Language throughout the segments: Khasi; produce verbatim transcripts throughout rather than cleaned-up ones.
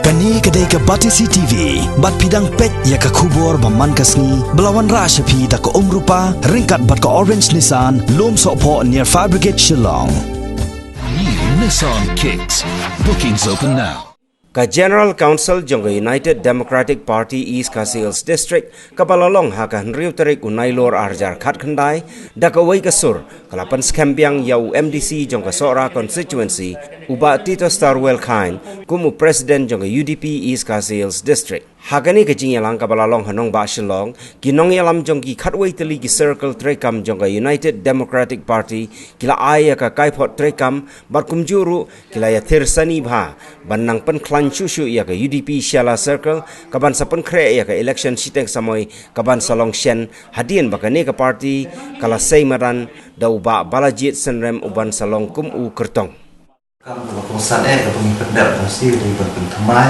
Kane ka dei ka Batesi T V, bad phi dang peit ïa ka khubor ba man ka sngi, ba la wanrah sha phi da ka Umrupa, ryngkat bad ka Orange Nissan, Lum Sohphoh near Fire Brigade Shillong. New Nissan Kicks. Bookings open now. Ka General Council jong ka United Democratic Party East Khasi Hills District, kaba la long ha ka hynriew tarik u Nailur arhajar khatkhyndai, da kawei ka sur, ka la pynskhem biang ïa u M D C jong ka Sohra Constituency, u Bah Tito Starwell Chyne, kum u President jong ka U D P East Khasi Hills District. Ha kane ka jingïalang kaba la long ha nongbah Shillong, ki nongïalam jong ki khatwei tylli ki circle treikam jong ka United Democratic Party, ki la ai ïa ka kaiphod treikam, bad kumjuh ruh, ki la ïathir sani bha, ban nang pynkhlaiñ shuh shuh ïa ka U D P Shella Circle, kaban sa pynkhreh ïa ka election shiteng samoi, kaban sa long shen, hadien ba kane ka party, ka la sei madan, da u Bah Balajied Synrem uban sa long kum u kyrtong. Kam kaba kongsan eh, kaba ngi pyndep na shi, dei ban pynthymmai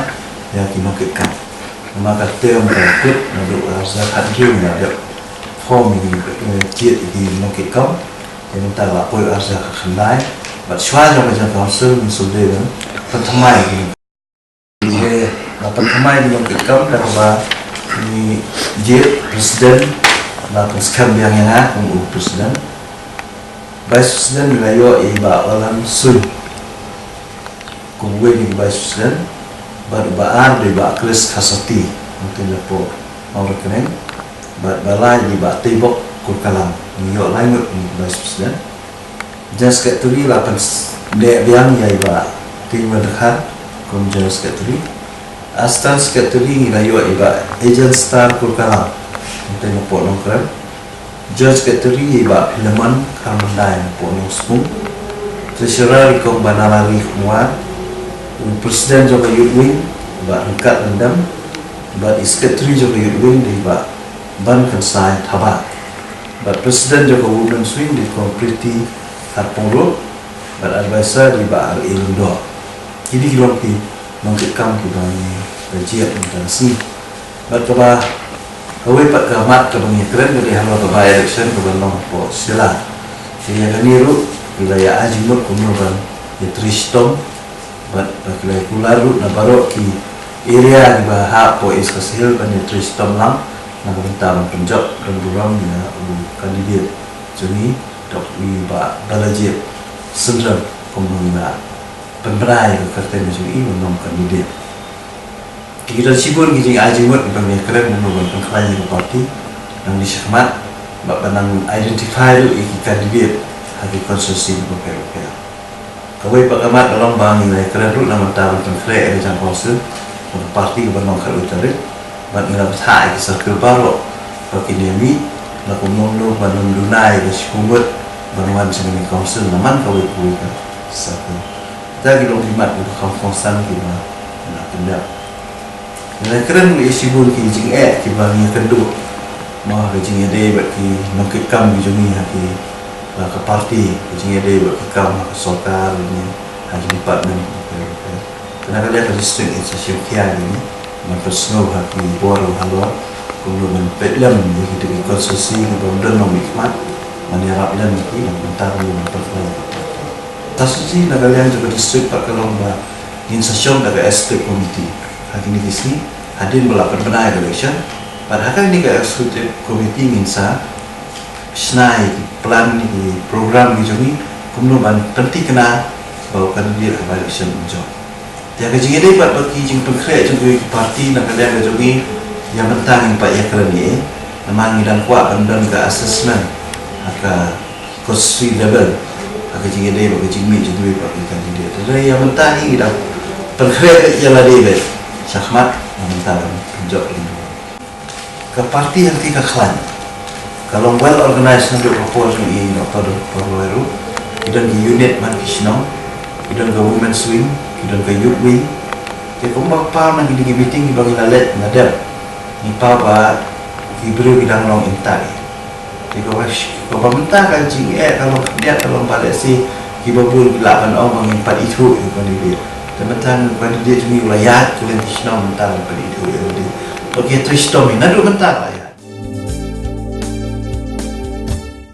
ïa ki nongkitkam. Namar ka term ka kut naduh arhajar khathynriew ngi la dep form ïa ki, eh, jied ïa ki nongkitkam. Te mynta la poi arhajar khatkhyndai. Bad shuwa jong ka General Council ngi shu dei ban pynthymmai ïa ki nongkitkam. Te la pynthymmai ïa ki nongkitkam da kaba ngi jied president, la pynskhem biang ïa nga kum u president. Vice President ngi la ïoh ïa i Bah Olam Suin kum uwei na ki Vice President, bad uba ar dei Bah Chris Kharsati, hangtei napoh Mawryngkneng, bad ba lai dei Bah Teibok Kurkalam, ngi ïoh lai ngut na ki Vice President. General Secretary la pynneh biang ïa i Bah Teiwyn Dkhar kum General Secretary. Assistant Secretary ngi la ïoh i Bah Agent Star Kurkalam, hangtei napoh Nongkrem. Joint Secretary i Bah Philemon Kharmyntoi napoh Nongspung. Treasurer i Kong Bah Nalari Khynnah. U President jong ka Youth Wing, Bah Ryngkat Lyngdoh. Bad i Secretary jong ka Youth Wing dei Bah Bankynsai Thabah. Bad President jong ka Women's Wing dei Kong Pretty Kharpong Ruh. Bad Advisor dei Bah R A Lyngdoh. Kine ki long ki nongkitkam kiba ngi la jied mynta ka sngi. Bad kaba, kawei pat ka mat kaba ngi kren ka dei halor ka by-election kaba long hapoh Shella. Te ïa kane ruh, ki la ïa ai jingmut kumno ban ïa trei shitom. Bad ba ki la ïa kular ruh na baroh ki area kiba hap hapoh East Khasi Hills ban ïa trei shitom lang na ka bynta ban pynjop don burom ïa u candidate jong ngi, Doctor i Bah Balajied Synrem, kumno ngi la pynbna ïa ka kyrteng jong i ban long candidate. Ki don shibun ki jingai jingmut kiba ngi kren kumno ban pynkhlaiñ ïa ka party. Nang dei shakhmat, bad ban nang identify ruh ïa ki candidate ha ki constituency kiba pher bapher. Kawei pat ka mat ka long ba ngi la ïa kren ruh na ka bynta ban pynkhreh ïa ka General Council, ka party kaba long khatwei tarik. Bad ngi la bthah ïa ki circle baroh ba kin ïa mih, la kumno kumno ban ym duna ïa ka shiphew ngut ban wan sha kane ka council na man kawei kawei ka circle. Kita ki long ki mat kiba kham kongsan kiba ngi la pyndep. Ngi la kren ïa shibun ki jingeh kiba ngi ïakynduh. Mo ha ka jingïadei bad ki nongkitkam ki jong ngi ha ki, ha ka party, ka jingïadei bad ki kam ha ka sorkar, ha ki department. Te na ka liang ka district ngin sa shim khia ïa kine, ban pynsngew ha ki bor halor kumno ban peit lem ïa kita ki constituency kiba ym don nongmihkhmat, ban ïarap lem ïa ki na ka bynta kumno ban pynkylla ïa ka party. Sa shisien na ka liang jong ka district pat ka long ba ngin sa shong da ka executive committee ha kine ki sngi, hadien ba la pynbna ïa ka election. Bad ha kane ka executive committee ngin sa shna ïa ki plan, ïa ki program ki jong ngi, kumno ban pynthikna ba u candidate ha by-election un jop. Te ha ka jingïadei bad ba ki jingpynkhreh jong ki party na ka liang ka jong ngi, ïa mynta ngim pat ïakren ei ei, namar ngi dang kwah ban don ka assessment ha ka constituency level ha ka jingïadei bad ka jingmih jong kiwei pat ki candidate. Te ïa mynta ngi dang pynkhreh ïa lade beit shakhmat, ïa mynta ban pynjop ïa ka party hangtei ka khlaiñ. Ka long well organized naduh ka por jong i Doctor Dorbar Roy ruh. Ki don ki unit man ki shnong, ki don ka women's wing, ki don ka youth wing. Te kumba paw na kine ki meeting kiba ngi la leit la dep, ngi paw ba ki briew ki dang long intact. Te kaba, kaba mynta ka jingeh ka long khyndiat ka long ba lehse kiba bun ki lah ban ong ba ngim pat ithuh ïa u candidate. Te mynta u candidate jong ngi u la ïaid kylleng ki shnong mynta ngim pat ithuh ïa u candidate. To ki trei shitom hi naduh mynta ba ïa